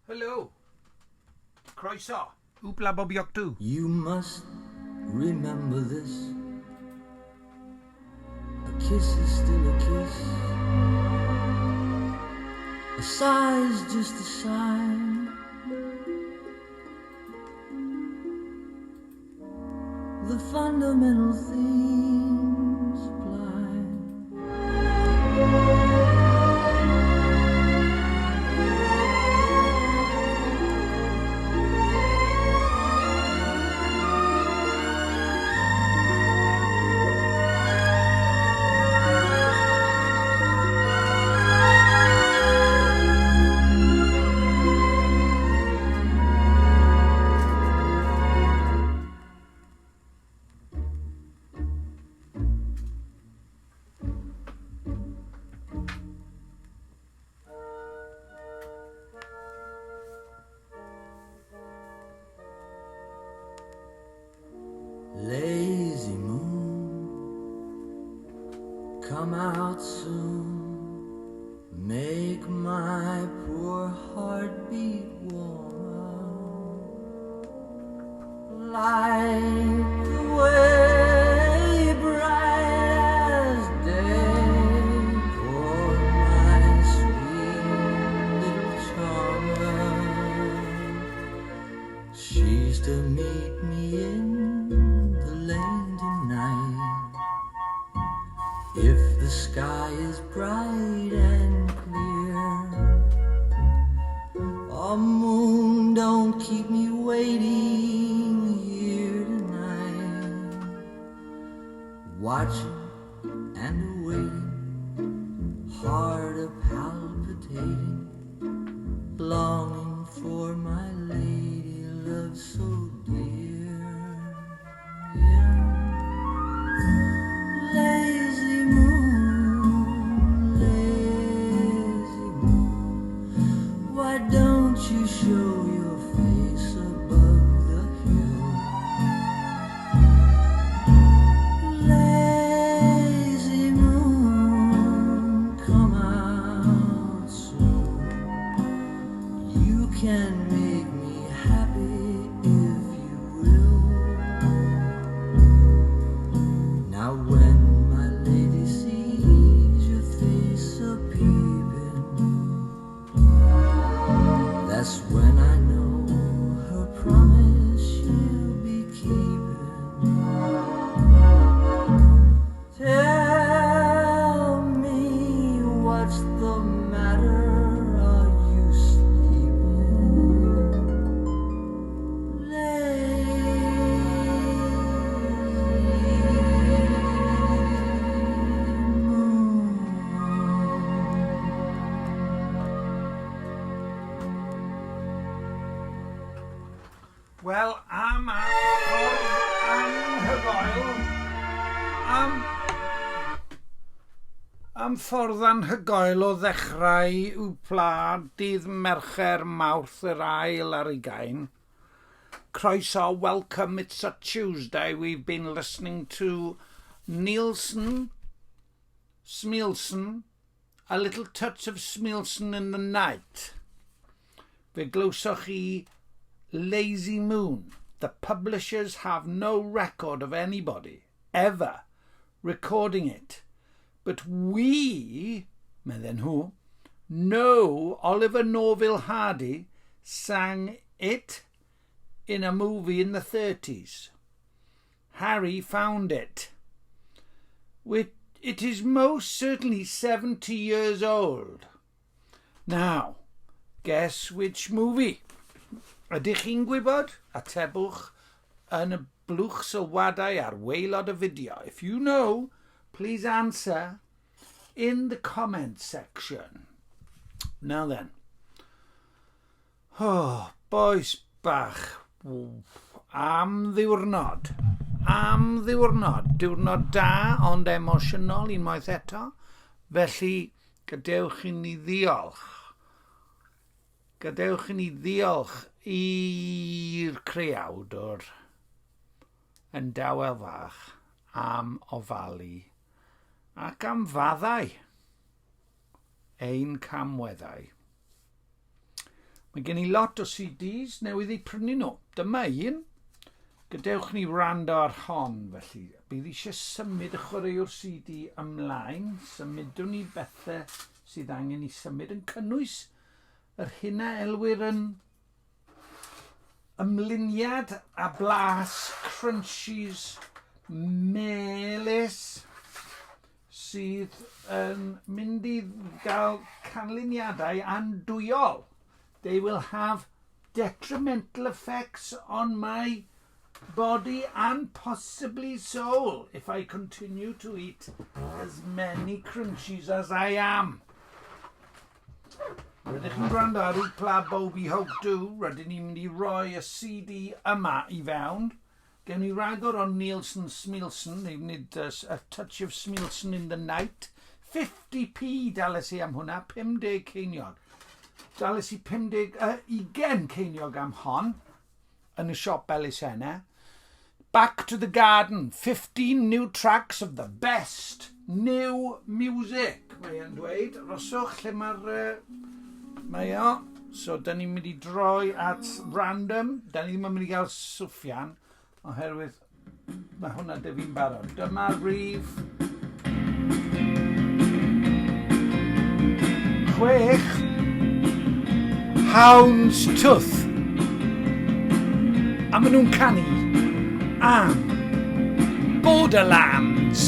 Helo. Croeso. Wpla bob ioctw. You must remember this. A kiss is still a kiss. A sigh's just a sigh. The fundamental things apply. Lazy moon, come out soon. Make my poor heart beat warmer. Light the way bright as day for my sweet little charmer. She's to meet me in the lane tonight. If the sky is bright and clear, oh moon, don't keep me waiting here tonight. Watching and waiting, heart a palpitating, longing for my lady love so dear. Yeah. Lazy moon, lazy moon, why don't you show your face above the hill? Lazy moon, come out soon. You can make me happy if you will. Now when my lady sees your face a peeping, that's when I know her promise she'll be keeping. Tell me what's the matter? Are you sleeping? Lazy moon. Wel, am a ffordd anhygoel, am ffordd anhygoel o ddechrau Wpla dydd Mercher Mawrth yr ail ar ugain. Croeso, welcome, it's a Tuesday. We've been listening to Nielsen, Smielsen, A Little Touch of Smielsen in the Night. Fe glywsoch chi Lazy Moon. The publishers have no record of anybody ever recording it. But we, medden nhw, know Oliver Norville Hardy sang it in a movie in the 30s. Harry found it. It is most certainly 70 years old. Now, guess which movie? Ydych chi'n gwybod? Atebwch yn y blwch sylwadau ar waelod y fideo. If you know, please answer in the comment section. Now then. Oh, boys bach. Am ddiwrnod. Am ddiwrnod. Diwrnod da ond emosiynol unwaith eto. Felly, gadewch i ni ddiolch. Gadewch i ni ddiolch i'r creawdwr yn dawel fach am ofalu ac am faddau ein camweddau. Mae gen i lot o CDs newydd eu prynu nhw. Dyma un. Gadewch ni wrando ar hon, felly. Bydd eisiau symud y chwaraewr CD ymlaen. Symudwn ni bethau sydd angen i symud yn cynnwys yr hyn a elwir yn ymluniad a blas crunchies melys sydd yn mynd i gael canlyniadau andwyol. They will have detrimental effects on my body and possibly soul if I continue to eat as many crunchies as I am. Rydych chi'n gwrando ar Wpla Bobi Hope Do. Rydyn ni'n mynd i roi y CD yma i fewn. Gewn ni ragor o Nielsen Smielsen, neu nid A Touch of Smielsen in the Night. 50p dales i am hwnna, 50 ceiniog. Dales i 50, 20 ceiniog am hon yn y siop elusennau. Back to the Garden, 15 new tracks of the best new music. Mae e'n dweud, roswch lle mae'r... Mae o. So, da ni'n mynd i droi at random. Da ni ddim yn mynd i gael swffian, oherwydd mae hwnna dy fi'n barod. Dyma rif 6, Houndstooth. A maen nhw'n canu am Borderlands.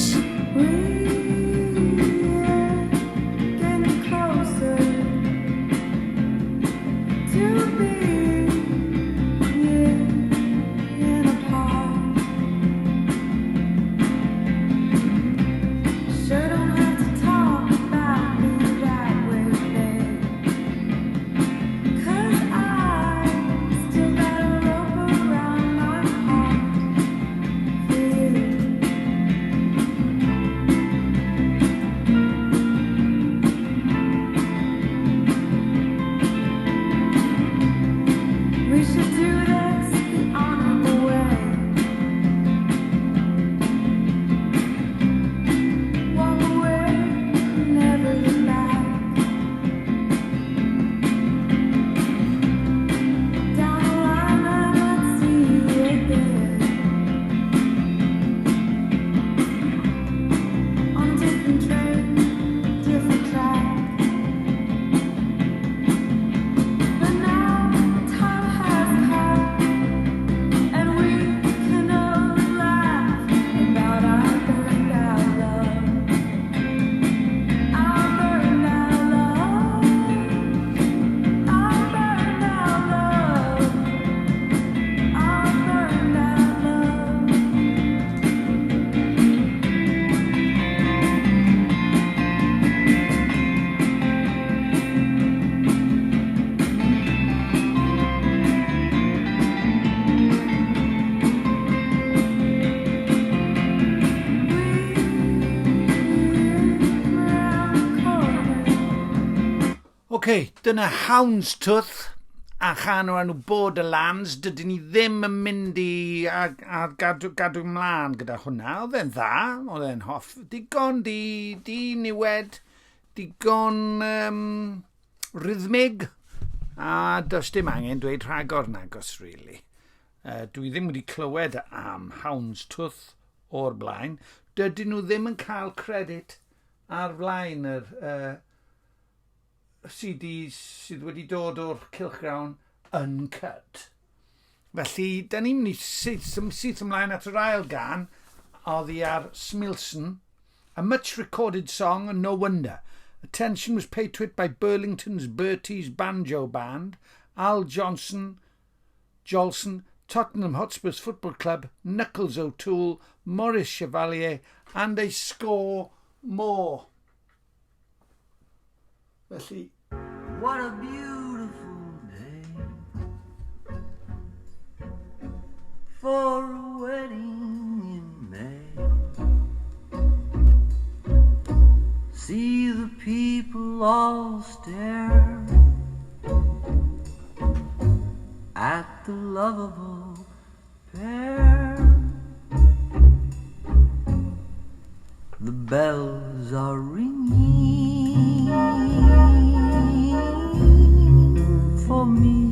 OK, dyna Houndstooth a chan o'r enw Borderlands. Dydyn ni ddim yn mynd i a, a gadw, gadw mlaen gyda hwnna. Oedd e'n dda, oedd e'n hoff. Digon di, di niwed, digon rhythmig. A does dim angen dweud rhagor nagos, really. Dwi ddim wedi clywed am Houndstooth o'r blaen. Dydyn nhw ddim yn cael credit ar flaen yr CDs sydd wedi dod o'r cylchgrawn Uncut. Felly, da ni'n mynd i syth, syth ymlaen at yr ail gan, oddi ar Smilson, a much recorded song and no wonder. Attention was paid to it by Burlington's Bertie's Banjo Band, Al Johnson, Jolson, Tottenham Hotspurs Football Club, Knuckles O'Toole, Maurice Chevalier, and a score more. Felly... What a beautiful day for a wedding in May. See the people all stare at the lovable pair. The bells are ringing for me.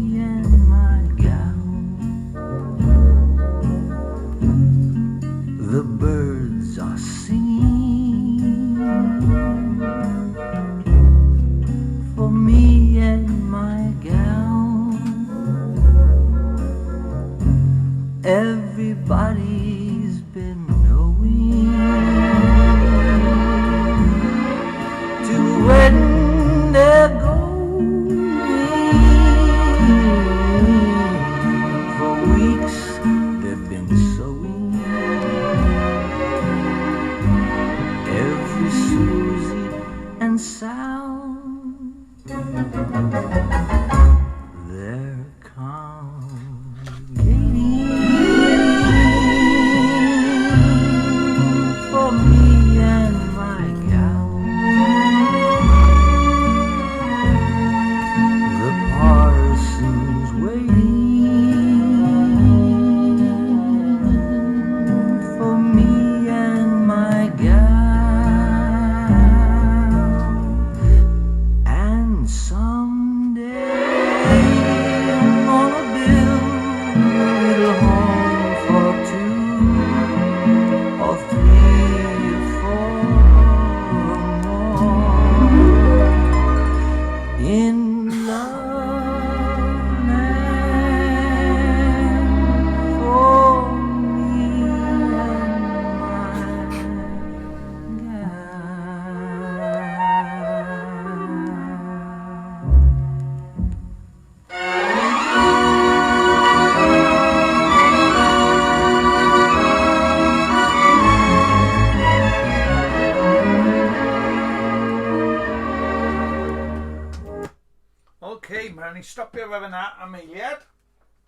Na'i stopio fe fyna am eiliad.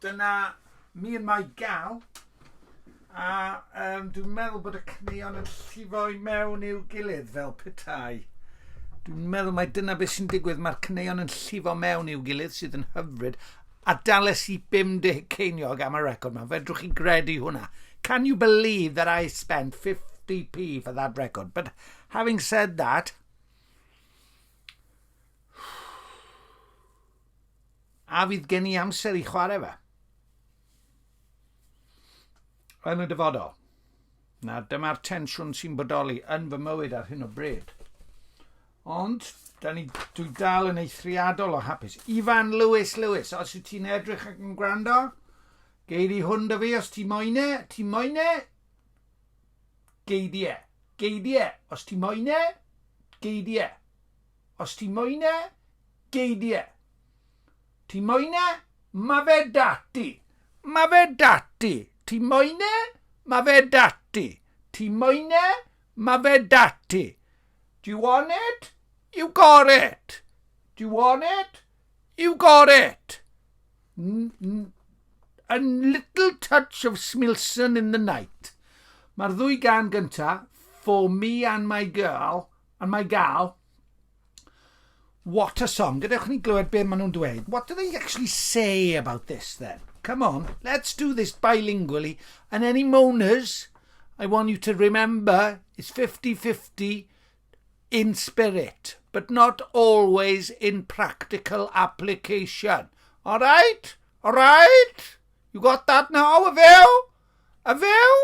Dyna Me and My Gal. A um, dwi'n meddwl bod y caneuon yn llifo i mewn i'w gilydd fel petai. Dwi'n meddwl mai dyna beth sy'n digwydd. Mae'r caneuon yn llifo mewn i'w gilydd sydd yn hyfryd. A dales i 50 ceiniog am y record yma. Fedrwch chi gredu hwnna? Can you believe that I spent 50p for that record? But having said that, A fydd gen i amser i chwarae fe? Yn y dyfodol. Na, dyma'r tensiwn sy'n bodoli yn fy mywyd ar hyn o bryd. Ond, da ni, dwi dal yn eithriadol o hapus. Ifan Lewis Lewis, os wyt ti'n edrych ac yn gwrando, gei di hwn da fi os ti moyn e, ti moyn e, gei di e, gei di e, os ti moyn e, gei di e. Os ti moyn e, gei di e. Ti moyn e? Ma fe 'da ti. Ma fe 'da ti. Ti moyn e? Ma fe 'da ti. Ti moyn e? Ma fe 'da ti. Do you want it? You got it. Do you want it? You got it. A little touch of Smilson in the night. Mae'r ddwy gan gynta, For Me and My Girl, and My Gal, What a song. Gadewch ni glywed be maen nhw'n dweud. What do they actually say about this then? Come on, let's do this bilingually. And any moaners, I want you to remember it's 50-50 in spirit, but not always in practical application. All right? All right? You got that now, a fyw? A fyw?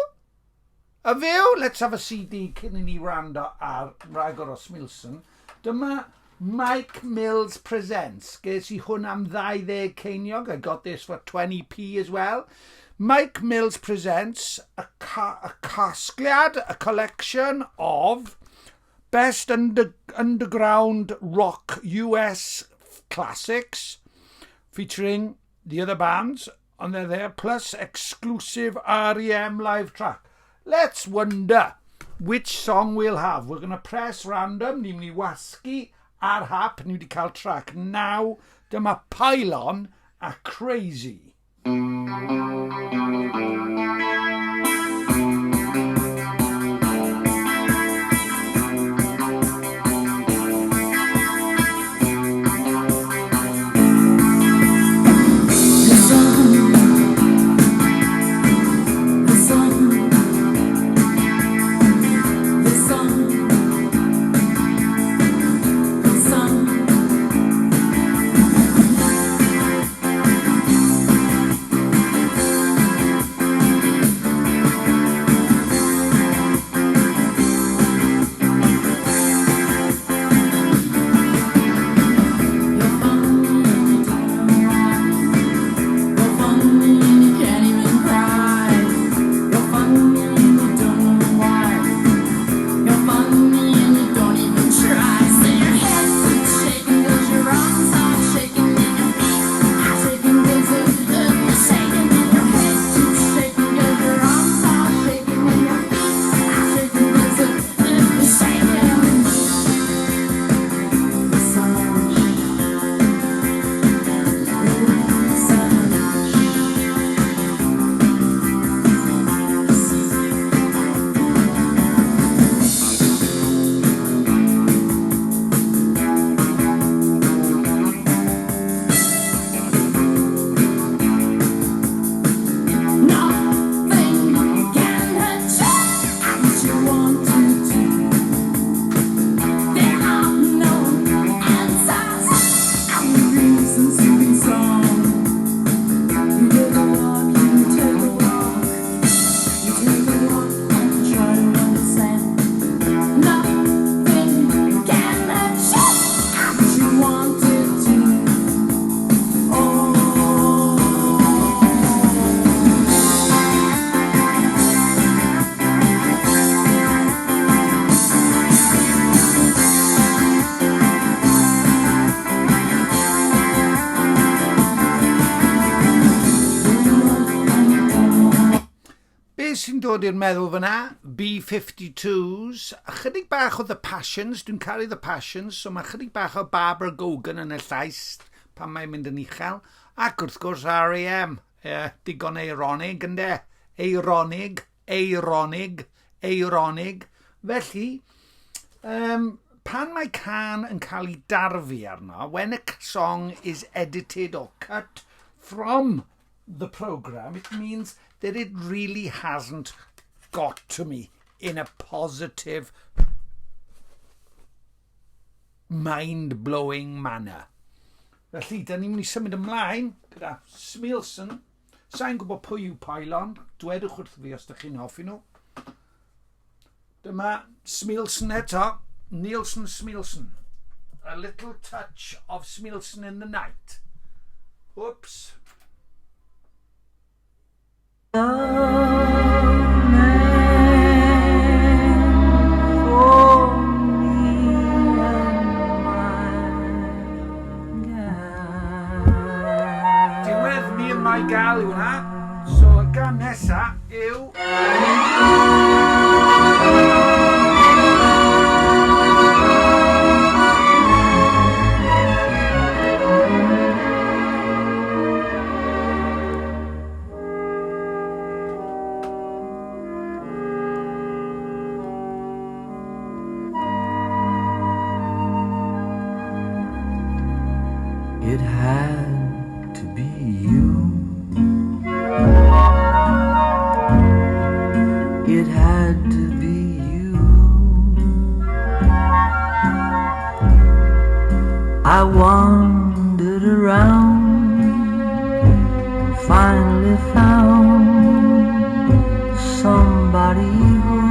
A fyw? Let's have a CD cyn i ni wrando ar ragor o Smilson. Dyma Mike Mills Presents. Ges i hwn am 20 ceiniog. I got this for 20p as well. Mike Mills Presents, a, ca a casgliad, a collection of best under underground rock US classics featuring the other bands and they're there, plus exclusive REM live track. Let's wonder which song we'll have. We're going to press random. Ni'n mynd i wasgu ar hap. Ni wedi cael track now. Dyma Pylon a Crazy. Be sy'n dod i'r meddwl fyna? B-52s, a chydig bach o The Passions, dwi'n caru The Passions, so mae chydig bach o Barbara Gogan yn y llais. pan mae'n mynd yn uchel. Ac wrth gwrs R.E.M. Digon eironig, ynde? Eironig, eironig, eironig. Felly, pan mae cân yn cael ei darfu arno, when a song is edited or cut from the programme, it means that it really hasn't got to me in a positive, mind-blowing manner. Felly, da ni'n mynd i symud ymlaen gyda Smielson. Sa'n gwybod pwy yw Pylon. Dwedwch wrth fi os ydych chi'n hoffi nhw. Dyma Smielson eto. Nielsen Smielson. A little touch of Smielson in the night. Whoops. The man for me and my gal. Diwedd Me and My Gal yw hwnna. So y gân nesa yw... It had to be you. It had to be you. I wandered around and finally found somebody who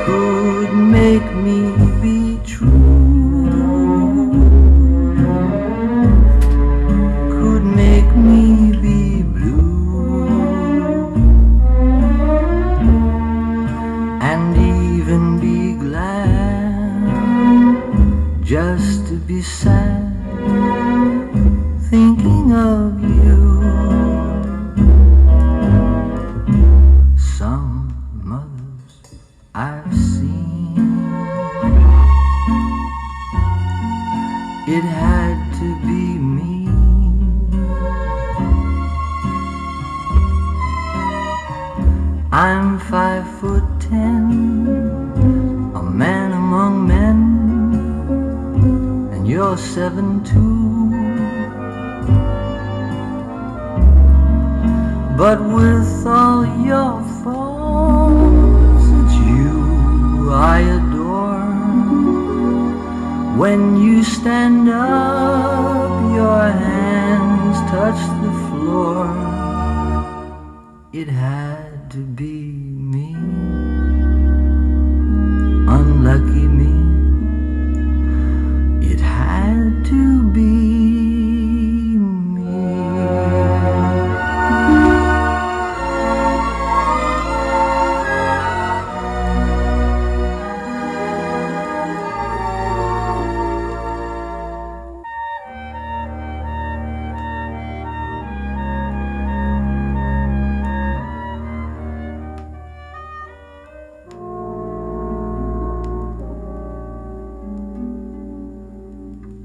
could make me be true, could make me be blue, and even be glad just to be sad, thinking of you. Some mothers I've seen. It had to be me. I'm 5'10", a man among men, and you're 7'2". But with all your faults, it's you I adore. When you stand up, your hands touch the floor. It had to be me, unlucky me. It had to be me.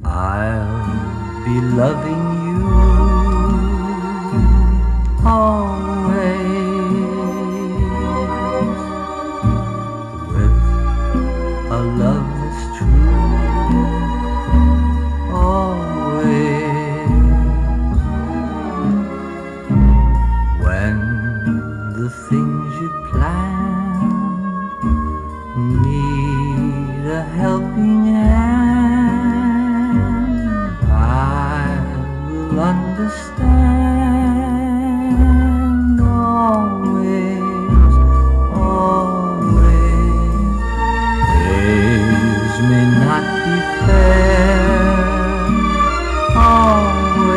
I'll be loving you always with a love that's true always. When the things you plan need a helping hand, I will understand always, always. Days may not be fair, always.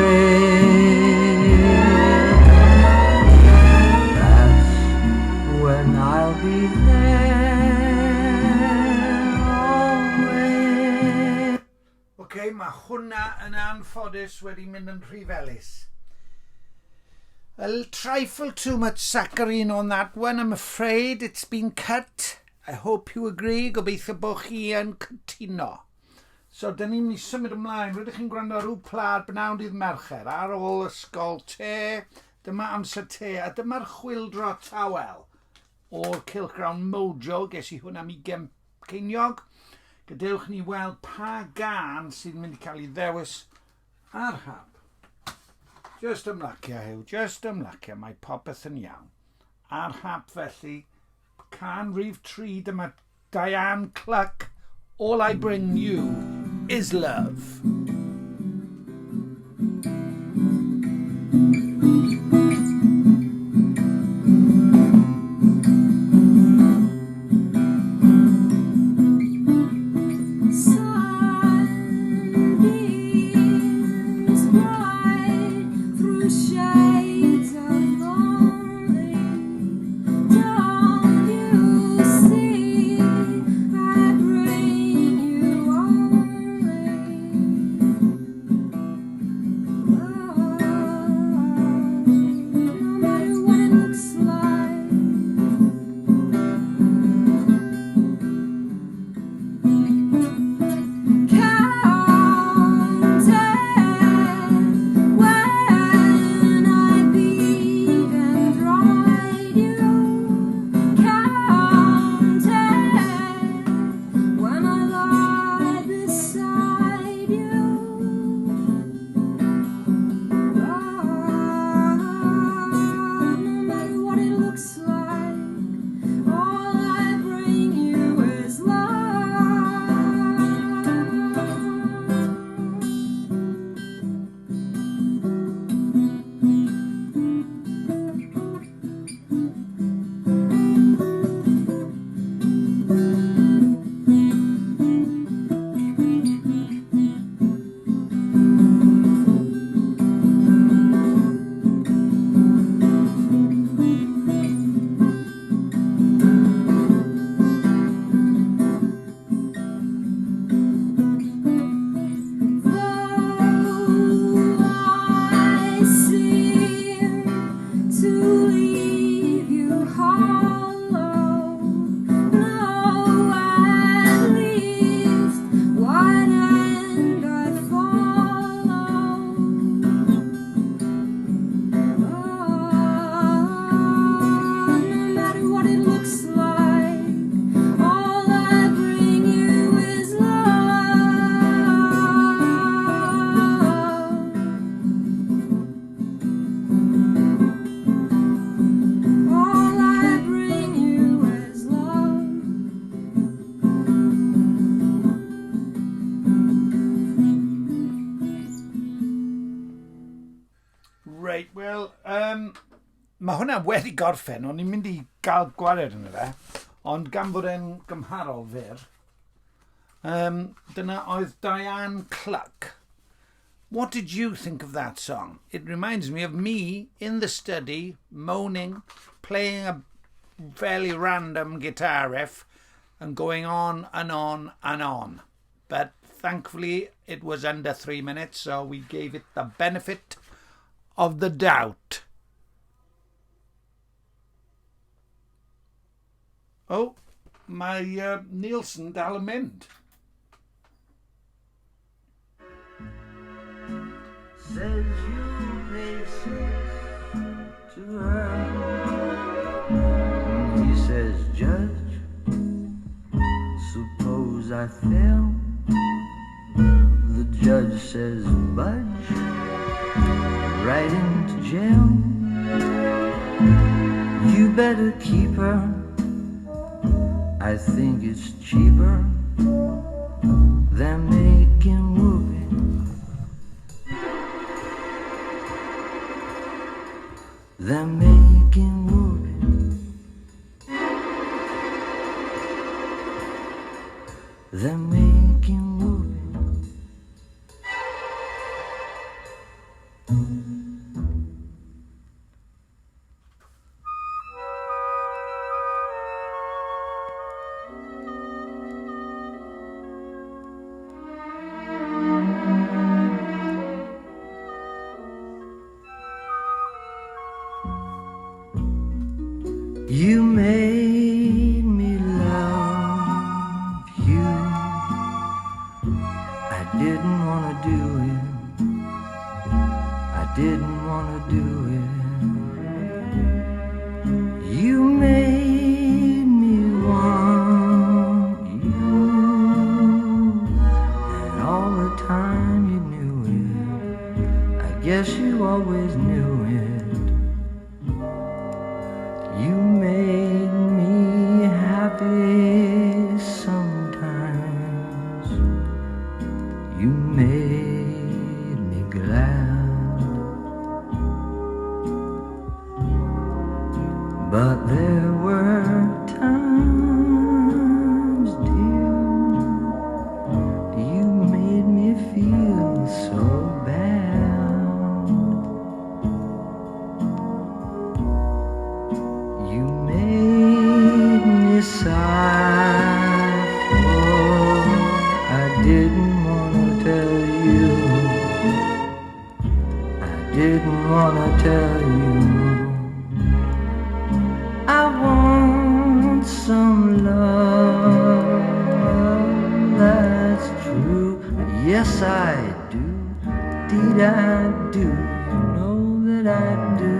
That's when I'll be there, always. OK, mae hwnna yn anffodus wedi mynd yn rhy felys. A trifle too much saccharine on that one. I'm afraid it's been cut. I hope you agree. Gobeithio bod chi yn cytuno. So, dyn ni'n mynd i symud ymlaen. Rydych chi'n gwrando ar Wplad bnawn dydd Mercher ar ôl ysgol te. Dyma amser te a dyma'r chwildro tawel o'r cylchgrawn Mojo. Ges i hwn am 20 ceiniog. Gadewch ni weld pa gân sydd mynd i cael ei ddewis ar hap. Just ymlacio, Huw, just ymlacio, mae popeth yn iawn. Ar hap felly, cân rhif 3, dyma Diane Cluck, All I Bring You Is Love. Sunbeams bright through shades of lonely. Don't you see? I bring you only love. No matter what it looks like. Count it when I beat and ride you. Count it when I lie beside you. Love, no matter what it looks like, all I bring you is love. Though I seem to leave you hollow, know at least what end I follow. Love, no matter what it looks like, all I bring you is love. All I bring you is love. Reit, wel, mae hwnna wedi gorffen, o'n i'n mynd i gael gwared yna fe, ond gan fod e'n gymharol fyr, dyna oedd Diane Cluck. What did you think of that song? It reminds me of me in the study, moaning, playing a fairly random guitar riff and going on and on and on. But thankfully it was under 3 minutes, so we gave it the benefit of the doubt. Oh, mae Nielsen dal yn mynd. Says you pay 6 to her. He says, Judge, suppose I fail. The judge says, Budge, right into jail. You better keep her. I think it's cheaper than making whoopee. Than making whoopee. Than making whoopee. You made me love you. Guess you always knew it. You made me happy sometimes. You made me glad. But there were times, dear, you made me feel so bad. You made me sigh, for I didn't wanna tell you. I didn't wanna tell you. I want some love that's true. Yes, I do. Indeed, I do. You know that I do.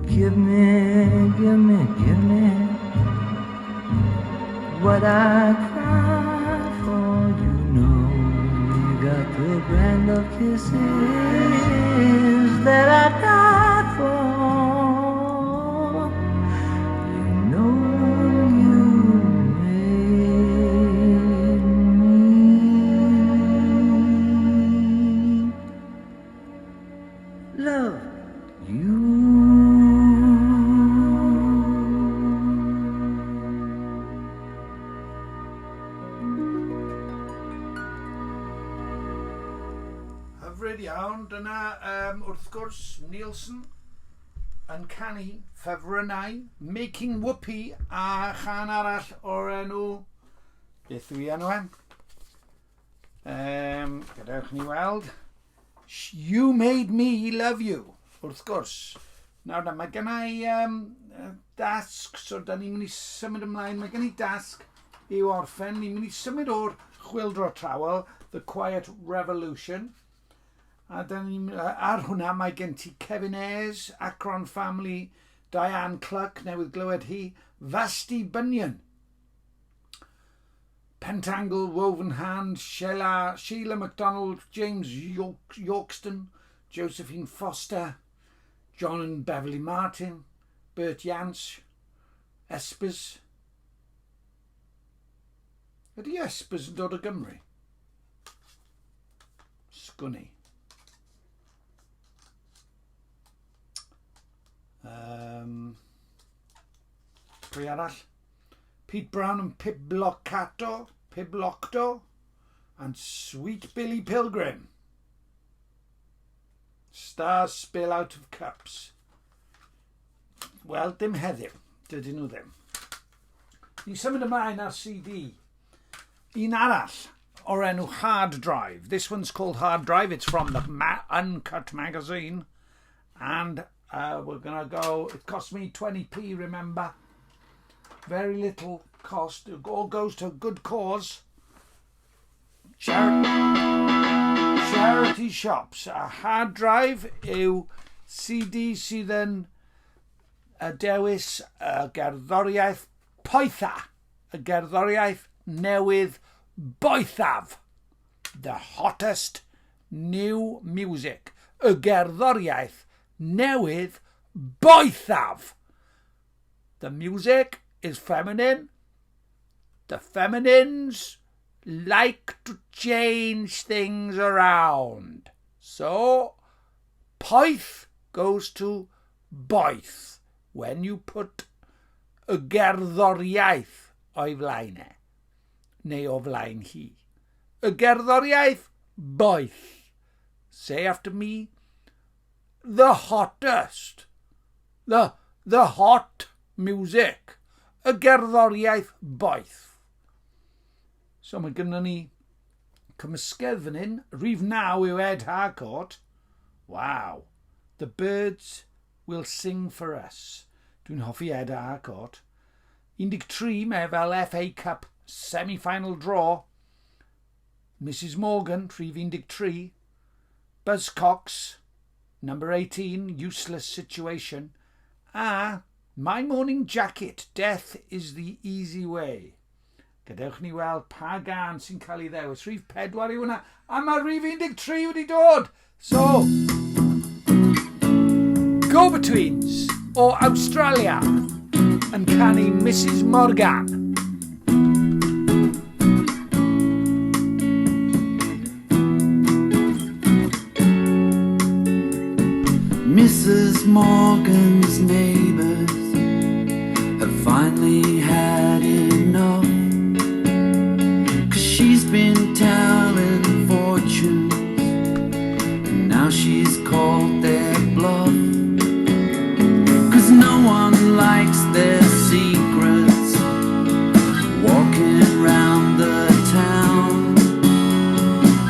Give me, give me, give me what I cry for. You know you got the brand of kisses that I die for. You know you made me love you. Hyfryd iawn. Dyna, wrth gwrs, Nilsson yn canu ffefrynnau, Making Whoopee a chan arall o'r enw. Beth yw ei enw e? Gadewch ni weld. You Made Me Love You, wrth gwrs. Nawr na, mae gen i dasg, so da ni'n mynd i symud ymlaen. Mae gen i dasg i'w orffen. Ni'n mynd i symud o'r Chwyldro Tawel, The Quiet Revolution. A da ni'n, ar hwnna mae gen ti Kevin Ayers, Akron Family, Diane Cluck, newydd glywed hi, Vasti Bunyan, Pentangle, Woven Hand, Sheila MacDonald, James Yorkston, Josephine Foster, John and Beverly Martin, Bert Jansch, Espers. Ydy Espers yn dod o Gymru? Sgwn i. Pwy arall? Pete Brown and Pip Blockato, Piblokto, and Sweet Billy Pilgrim. Stars Spill Out of Cups. Wel, dim heddiw. Dydyn nhw ddim. Ni'n symud ymlaen ar CD. Un arall o'r enw Hard Drive. This one's called Hard Drive. It's from the Uncut magazine. And we're going to go. It cost me 20p, remember. Very little cost. It all goes to a good cause. Charity shops. A Hard Drive yw CD sydd yn y dewis y gerddoriaeth poetha. Y gerddoriaeth newydd boethaf. The hottest new music. Y gerddoriaeth newydd boethaf. The music is feminine. The feminines like to change things around. So, poeth goes to boeth when you put y gerddoriaeth o'i flaen e, neu o flaen hi. Y gerddoriaeth boeth. Say after me, the hottest. The hot music. Y gerddoriaeth boeth. So mae gynnon ni cymysgedd fan hyn. Rhif 9 yw Ed Harcourt. Wow. The Birds Will Sing For Us. Dwi'n hoffi Ed Harcourt. 13, mae fel FA Cup semi-final draw. Mrs Morgan, rhif 13. Buzzcocks, number 18, Useless Situation. A My Morning Jacket, Death is the Easy Way. Gadewch ni weld pa gan sy'n cael ei ddewis. Rhif 4 yw hwnna. A mae rhif 13 wedi dod! So, Go-Betweens o Awstralia yn canu Mrs Morgan. Mrs. Morgan's neighbors have finally had enough. Cause she's been telling fortunes, and now she's called their bluff. Cause no one likes their secrets walking round the town,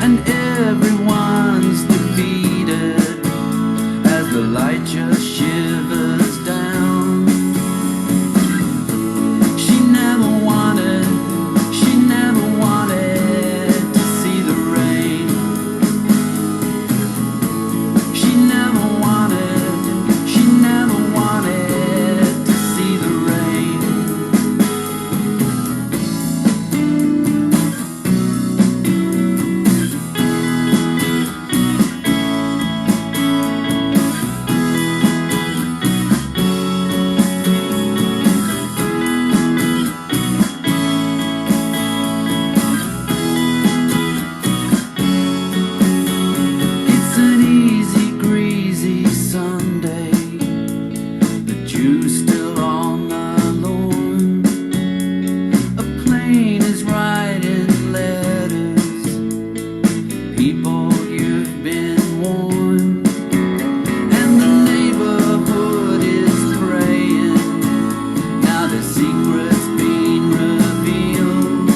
and everyone's defeated as the light just shivers down. She never wanted, she never wanted to see the rain. She never wanted, she never wanted to see the rain. It's an easy, greasy Sunday. The dew's still on the lawn. A plane is writing letters. People, you've been warned. And the neighborhood is praying. Now their secret's been revealed.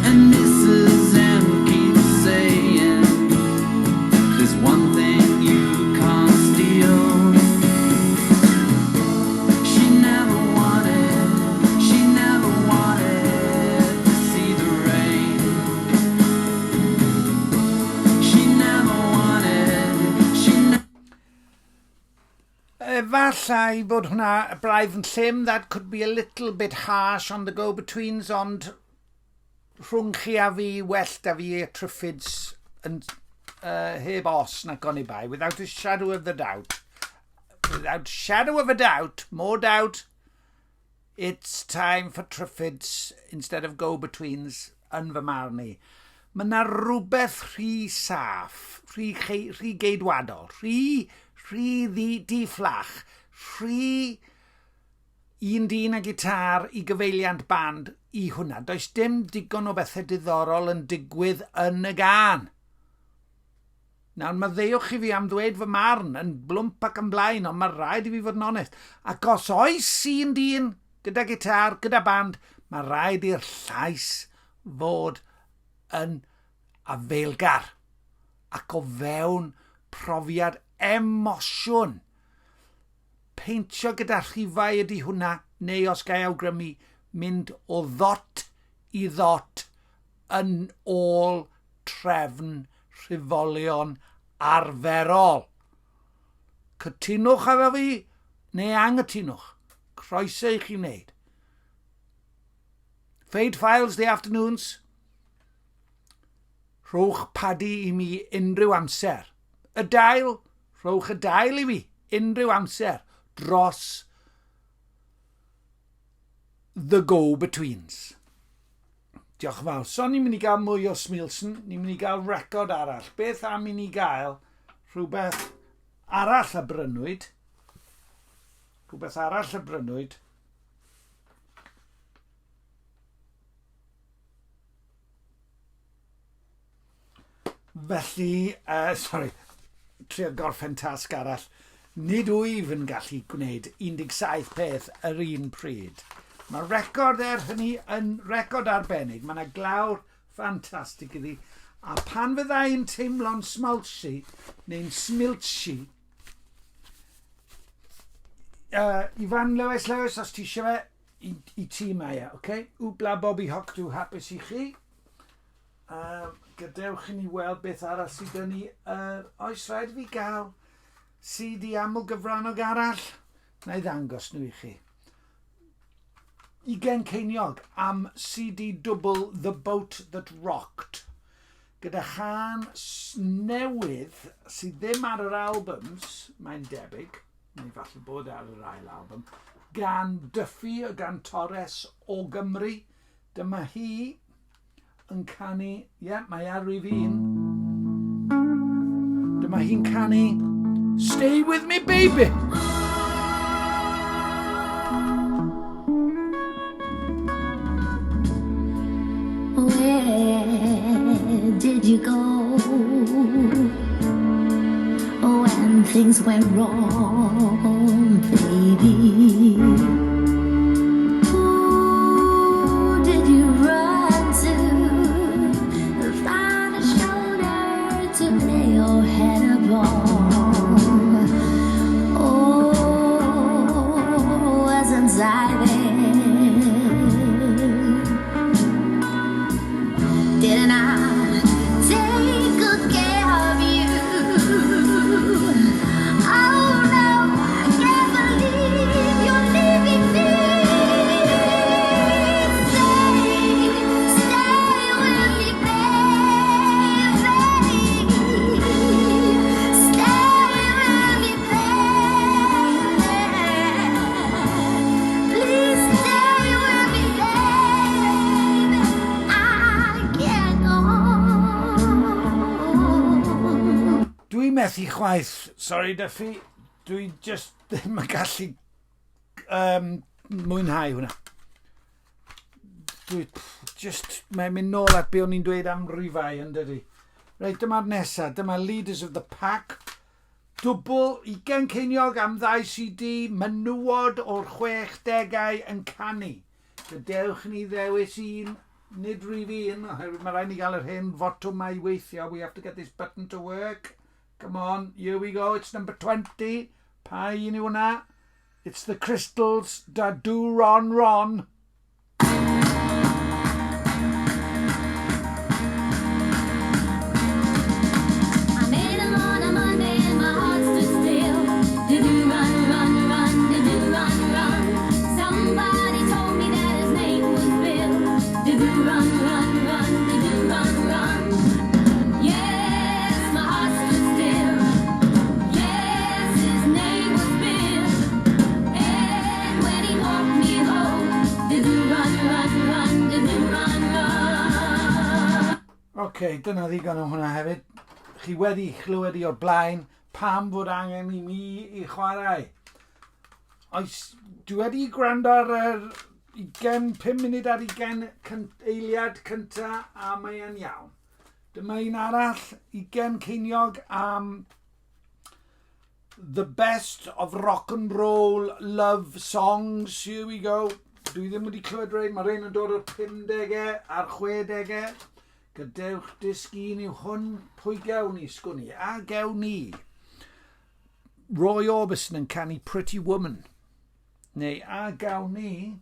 And Mrs. M keeps saying, there's one thing you can't steal. She never wanted, she never wanted to see the rain. She never wanted, she Efallai bod hwnna braidd yn llym. That could be a little bit harsh on the go-betweens, ond rhwng chi a fi, well da fi y Triffids yn heb os nac oni bai. Without a shadow of the doubt. Without shadow of a doubt, more doubt, it's time for Triffids instead of go-betweens yn fy marn i. Mae yna rhywbeth rhy saff, rhy geidwadol, rhy ddi-fflach, rhy un dyn a gitar i gyfeiliant band i hwnna. Does dim digon o bethau diddorol yn digwydd yn y gân. Nawr, maddeuwch i fi am ddweud fy marn yn blwmp ac yn blaen, ond mae rhaid i fi fod yn onest. Ac os oes un dyn gyda gitar, gyda band, mae rhaid i'r llais fod yn afaelgar ac o fewn profiad emosiwn. Peintio gyda rhifau ydy hwnna, neu os ga i awgrymu, mynd o ddot i ddot yn ôl trefn rhifolion arferol. Cytunwch efo fi, neu anghytunwch. Croeso i chi wneud. Fade Files, The Afternoons. Rhowch Paddy i mi unrhyw amser. Y dail, rhowch y dail i fi unrhyw amser dros The Go-Betweens. Diolch yn fawr. So ni'n mynd i gael mwy o Smilson, ni'n mynd i gael record arall. Beth am i ni gael rhywbeth arall a brynwyd? Rhywbeth arall a brynwyd. Felly, sorry, trio gorffen tasg arall. Nid wyf yn gallu gwneud 17 peth yr un pryd. Mae record er hynny yn record arbennig. Mae yna glawr ffantastig iddi. A pan fydda i'n teimlo'n smolchi, neu'n smilchi, Ifan Lewis Lewis, os ti eisiau fe, i ti mae e, oce? Okay? Wbla Bobby Hocdw hapus i chi. Gadewch i ni weld beth arall sydd gen ni. Oes rhaid i fi gael CD aml gyfrannog arall? Na i ddangos nhw i chi. 20 ceiniog am CD dwbl The Boat That Rocked. Gyda chân newydd sydd ddim ar yr albums, mae'n debyg, neu falle bod ar yr ail album, gan Duffy, y gantores o Gymru. Dyma hi yn canu, ie, yeah, mae ar rif un. Dyma hi'n canu Stay With Me Baby. Where did you go when things went wrong, baby? Who did you run to? Find a shoulder to lay your head upon. Oh, wasn't I there? Didn't I take good care of you? Oh no, I can't believe you're leaving me. Stay, stay with me, baby. Stay with me, baby. Please stay with me, baby. I can't go. Dwi methu chwaith. Sorry, Duffy. Dwi just ddim yn gallu mwynhau hwnna. Dwi just, mae'n mynd nôl at be o'n i'n dweud am rifau yn dydi. Reit, dyma'r nesaf. Dyma Leaders of the Pack. Dwbl, 20 ceiniog am ddau CD, menywod o'r 60au yn canu. Gadewch ni ddewis un, nid rhif un, oherwydd mae rhaid ni gael yr hen fotwm 'ma i weithio. We have to get this button to work. Come on, here we go. It's number 20. Pa un yw hwnna? It's the Crystals, Da Do Ron Ron. I met him on a Monday and my heart stood still. Did you run, run, run? Did you run, run? Somebody told me that his name was Bill. Did you run, run, run? Did you run, run? Yes, my heart stood still. Yes, his name was Bill. And when he walked me home, did you run, run, run? Did you run, run? Oce, okay, dyna ddigon o hwnna hefyd. Chi wedi chlywed i o'r blaen pam fod angen i mi i chwarae. Oes, dwi wedi gwrando ar yr 20, 5 munud ar 20 eiliad cynta a mae e'n iawn. Dyma un arall, 20 ceiniog am The Best of Rock and Roll Love Songs. Here we go. Dwi ddim wedi clywed rhain. Mae rhain yn dod o'r 50au a'r 60au. Gadewch disg un yw hwn. Pwy gewn ni, sgwn i? A gewn ni. Roy Orbison yn canu Pretty Woman. Neu a gawn ni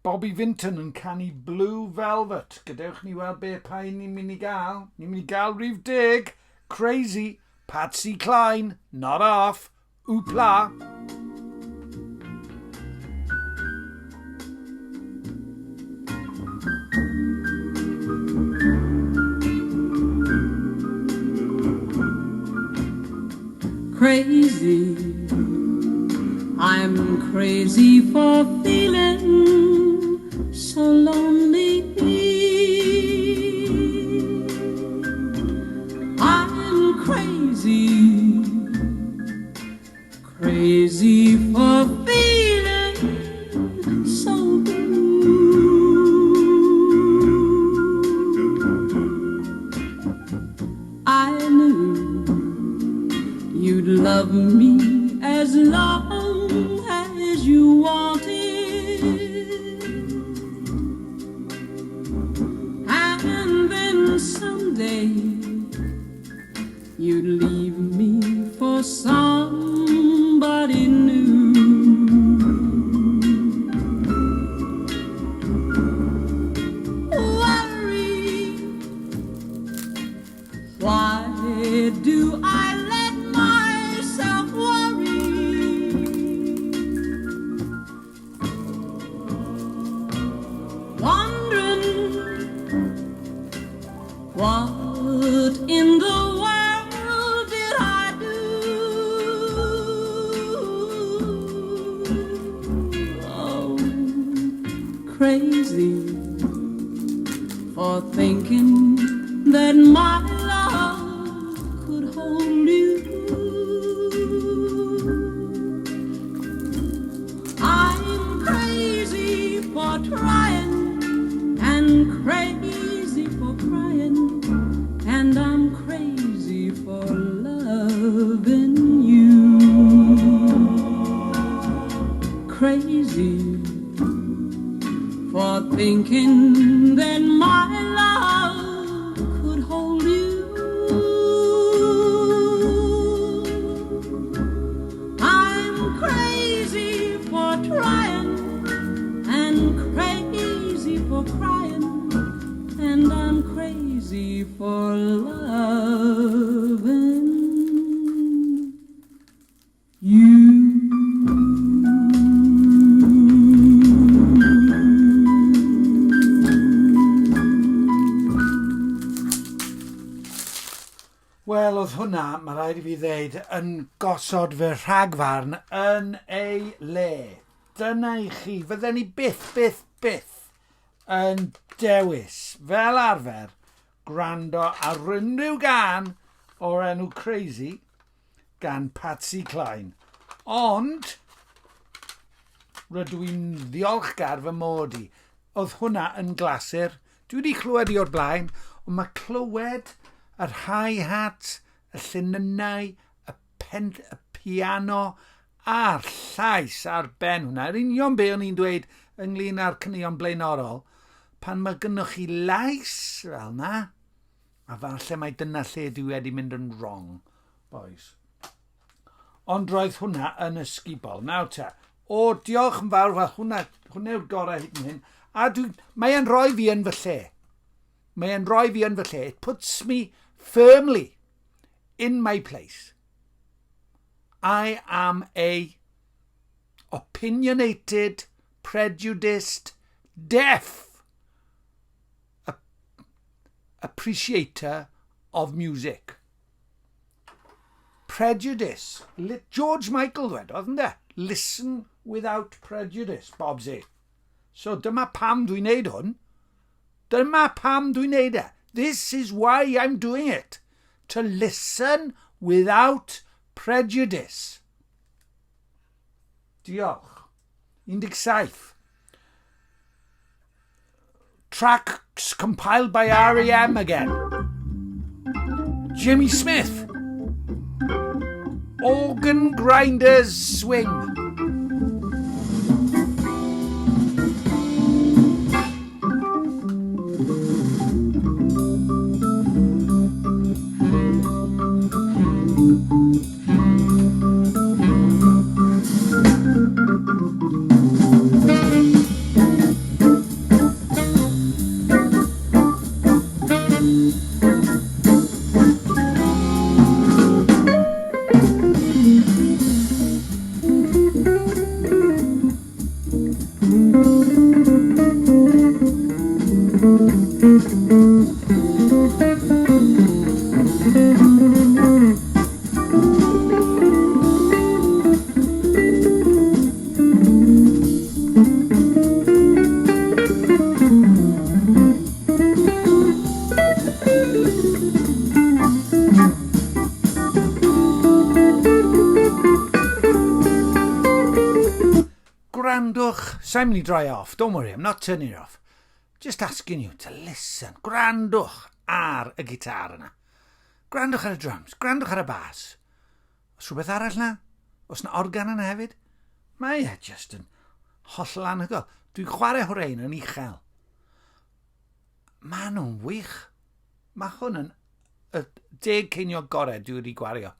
Bobby Vinton yn canu Blue Velvet. Gadewch ni weld be pa un ni'n mynd i gael. Ni'n mynd i gael rhif 10. Crazy. Patsy Cline. Not Half. Hoopla. Crazy. I'm crazy for feeling so lonely. I'm crazy, crazy for feeling so blue. I knew you'd love me as long as you wanted. And then someday you'd leave me for somebody new. Worry, why do I let myself worry? Wondering What in the world did I do? Oh, crazy for thinking that my love could hold you. I'm crazy for trying and crazy for crying, and I'm crazy for loving you. Crazy for thinking that my love could hold you. I'm crazy for trying and crazy for crying, and I'm crazy for loving you. Wel, oedd hwnna, mae rhaid i fi ddeud, yn gosod fy rhagfarn yn ei le. Dyna i chi, fydden ni byth, byth, byth yn dewis, fel arfer, gwrando ar unrhyw gân o'r enw Crazy gan Patsy Cline. Ond, rydw i'n ddiolchgar fy mod i. Oedd hwnna yn glasur. Dwi wedi clywed i o'r blaen, ond mae clywed yr hi-hat, y llinynnau, y piano a'r llais ar ben hwnna. Yr union be o'n i'n dweud ynglyn â'r caneuon blaenorol, pan mae gynnoch chi lais fel na, a falle mai dyna lle dwi wedi mynd yn wrong, boys. Ond roedd hwnna yn ysgubol. Nawr te, o, diolch yn fawr, wel hwnna yw'r gorau hyd yn hyn. A mae e'n rhoi fi yn fy lle. Mae e'n rhoi fi yn fy lle. It puts me firmly in my place. I am a opinionated, prejudiced, deaf appreciator of music. Prejudice. George Michael ddwedodd, ynde? Listen without prejudice, Bobsy. So dyma pam dwi'n neud hwn. Dyma pam dwi'n neud e. This is why I'm doing it. To listen without prejudice. Diolch. 17. Tracks compiled by R.E.M. again. Jimmy Smith. Organ Grinders Swing. Gwrandwch, sa'n mynd i droi off, don't worry, I'm not turning it off. Just asking you to listen. Gwrandwch ar y gitar yna. Gwrandwch ar y drums, gwrandwch ar y bas. Oes rhywbeth arall na? Oes na organ yna hefyd? Mae e just yn hollol anhygoel. Dwi'n chwarae hwrein yn uchel. Maen nhw'n wych. Mae hwn yn y 10 ceiniog gorau dwi wedi gwario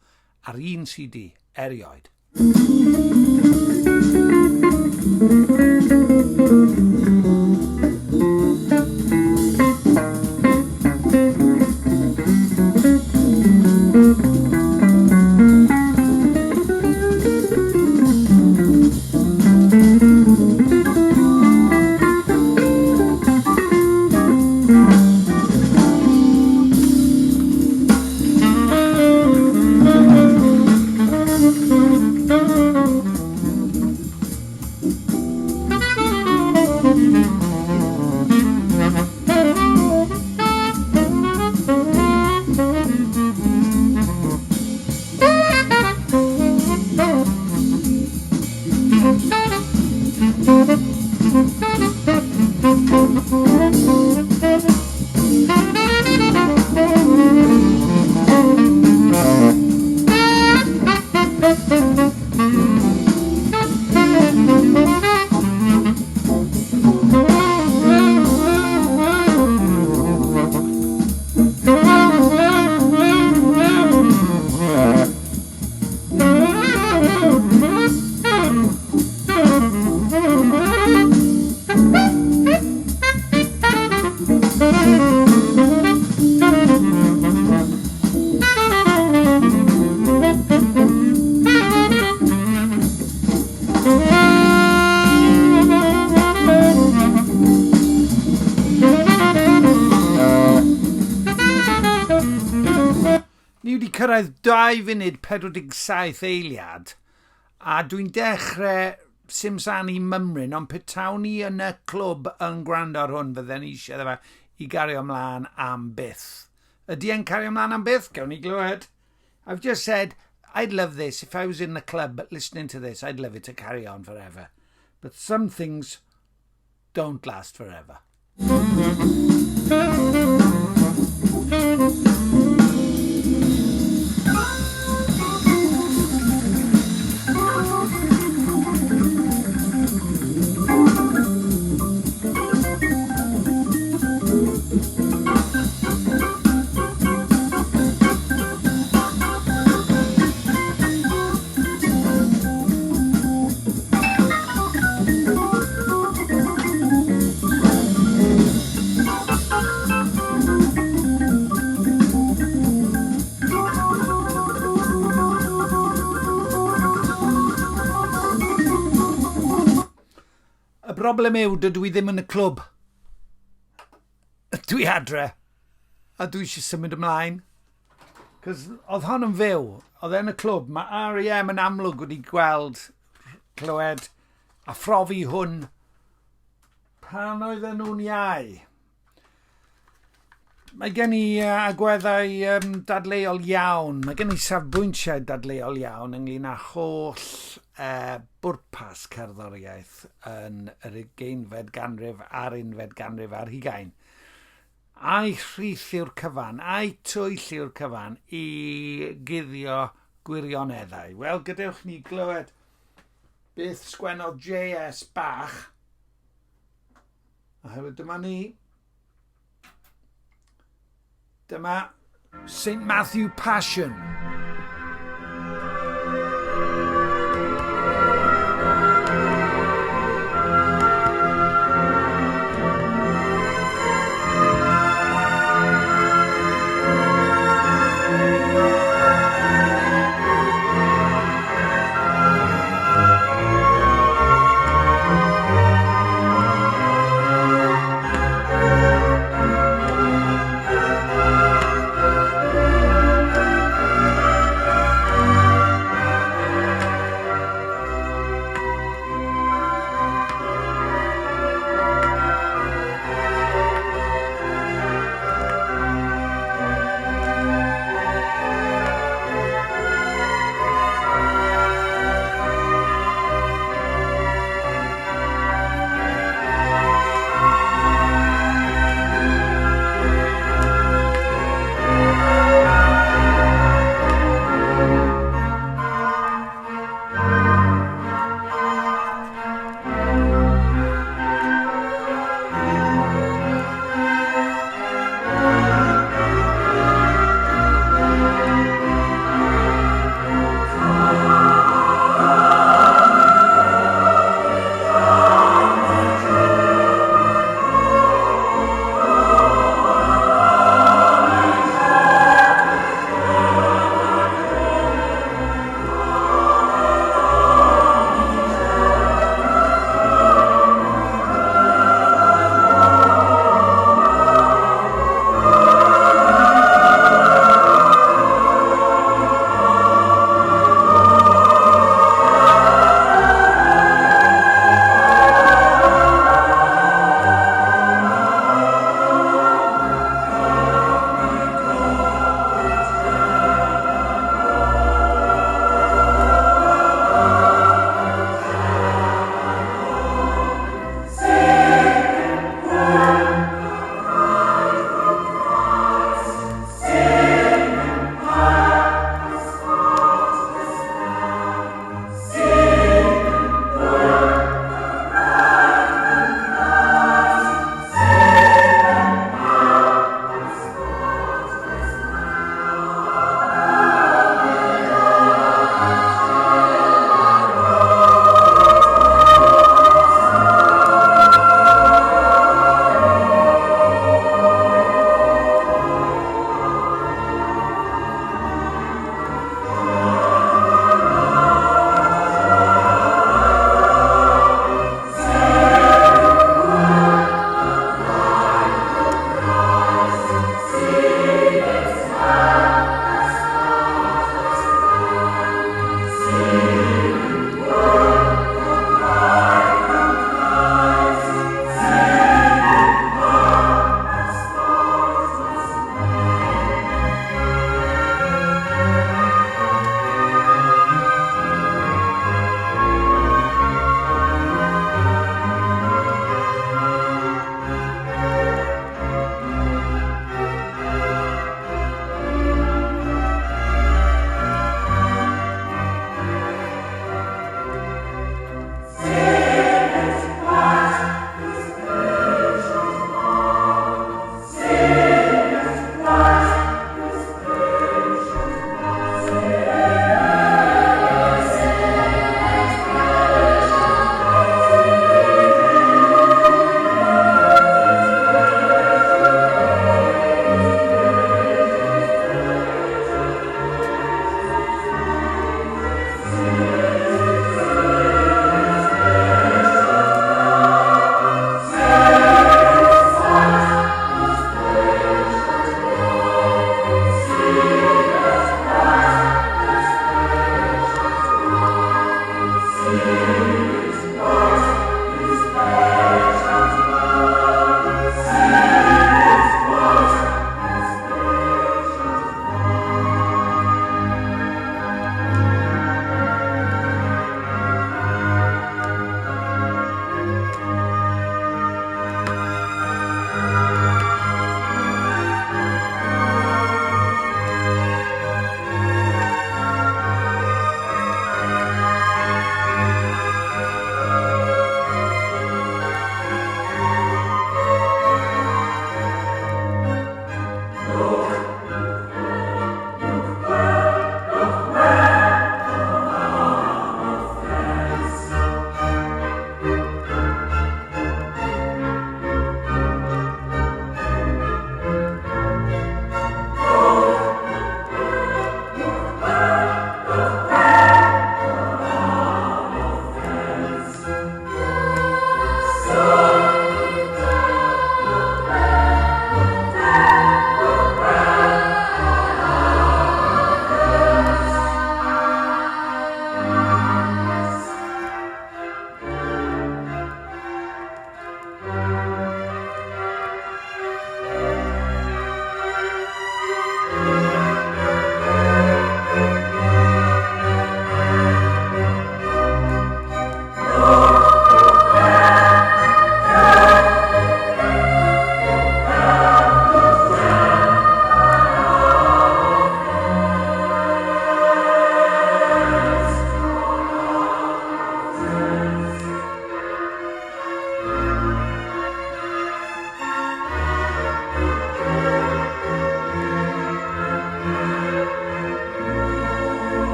ar un CD erioed. wedi cyrraedd 2 funud 47 eiliad, a dwi'n dechrau simsanu mymryn, ond petawn i yn y clwb yn gwrando ar hwn, fydden i eisiau fe i gario ymlaen am byth. Ydy e'n cario ymlaen am byth? Gawn ni glywed. I've just said, I'd love this. If I was in the club listening to this, I'd love it to carry on forever. But some things don't last forever. Y broblem yw, dydw i ddim yn y clwb. Dwi adre. A dwi eisiau symud ymlaen. Cos oedd hon yn fyw. Oedd e'n y clwb. Mae R.E.M. yn amlwg wedi gweld, clywed a phrofi hwn pan oedden nhw'n iau. Mae gen i agweddau dadleuol iawn, mae gen i safbwyntiau dadleuol iawn ynglyn â holl bwrpas cerddoriaeth yn yr ugeinfed ganrif a'r unfed ganrif ar hugain. Ai rhith yw'r cyfan, ai twyll yw'r cyfan i guddio gwirioneddau? Wel, gadewch ni glywed beth sgwennodd J.S. Bach. Oherwydd dyma ni. Dyma St Matthew Passion.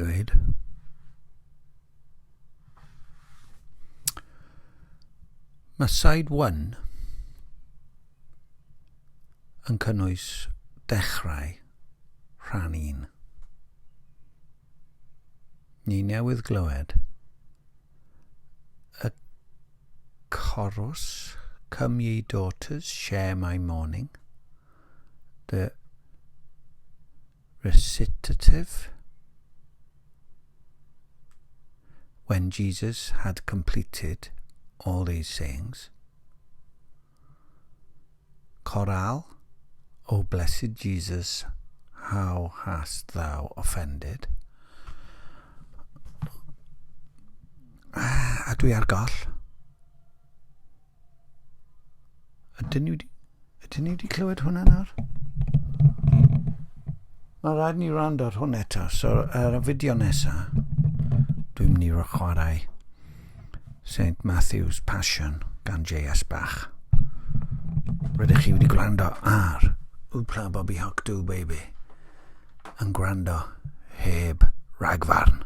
ddweud. Mae side 1 yn cynnwys dechrau rhan 1. Ni newydd glywed y chorus Come Ye Daughters, Share My Mourning, the recitative when Jesus had completed all these sayings. Chorale, O blessed Jesus, how hast thou offended? A dwi ar goll. Ydyn ni wedi, ydyn ni wedi clywed hwnna nawr? Mae rhaid ni wrando ar hwn eto, so ar y fideo nesaf, dwi'n mynd i chwarae St Matthew's Passion gan J.S. Bach. Rydych chi wedi gwrando ar Wpla Bobby Hock Do Baby yn gwrando heb ragfarn.